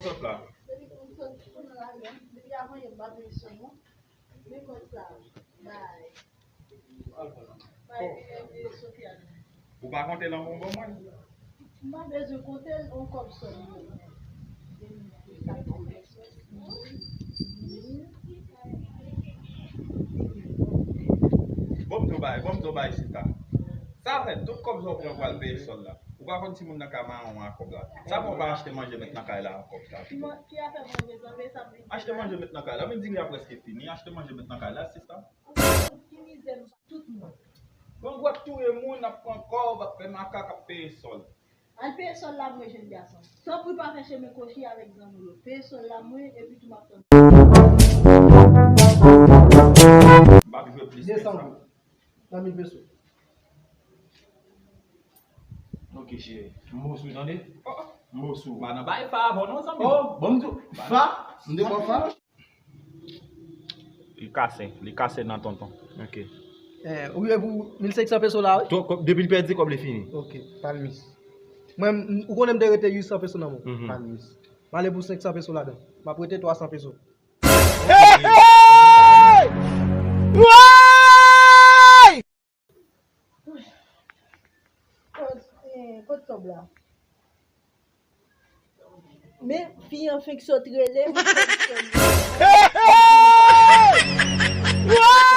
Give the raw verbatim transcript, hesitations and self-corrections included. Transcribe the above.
Sòt la. Depi pou sòt pou nan lajan, depi avan yè m pa peye sòl non. Men kòb sa, bay. Bay, bay, bay, Sofiane. Ou pa konte l ankò, bon, mwen? M pa bezwen konte l, on kòb sòl. Bon, m di w bay, bon, m di w bay, sista. Sa fè tout kòb sa w pran pral peye sòl la. Ou pa konn timoun nan ka mawon ak kòb la. Sa fè w pa achte manje met nan kay la ak kòb sa pito? Ki afè manje sa, men sa vle di. Achte manje met nan kay la. Men dine a prèske fini. Achte manje met nan kay la, sista. Ou konn ki mizè m pa tout moun. Bon, w ap touye moun, ap pran kòb, ap fè makak, ap peye sòl. Al peye sòl la mwen, jenn gason. Tanpri pa fè chemen kwochi avèk zanmi yo. Peye sòl la mwen, epi tou m ap tann. M p ap jwe plis ke sa. Desann. Nan mil peso. Ok, cheri. M bo sou, tande? M bo sou. Pa nan bay pa avè w non, zanmi. Oh, bon, m di w, fa, m te pran fa. Li kase, li kase nan tonton. Ok. Eh, ou rive pou mil senk san peso la, wi. To, kòb, depi l pèdi, kòb li fini. Ok, pa n mis. Mwen, m, ou konnen m te rete uit san peso nan men w. Mhm. Pa n mis. M ale pou senk san peso ladan. M ap rete twa san peso. Hey! Woy! Kot, eh, kot kòb la? Men fi an fenk sot rele m. Hey! Hey! Woy!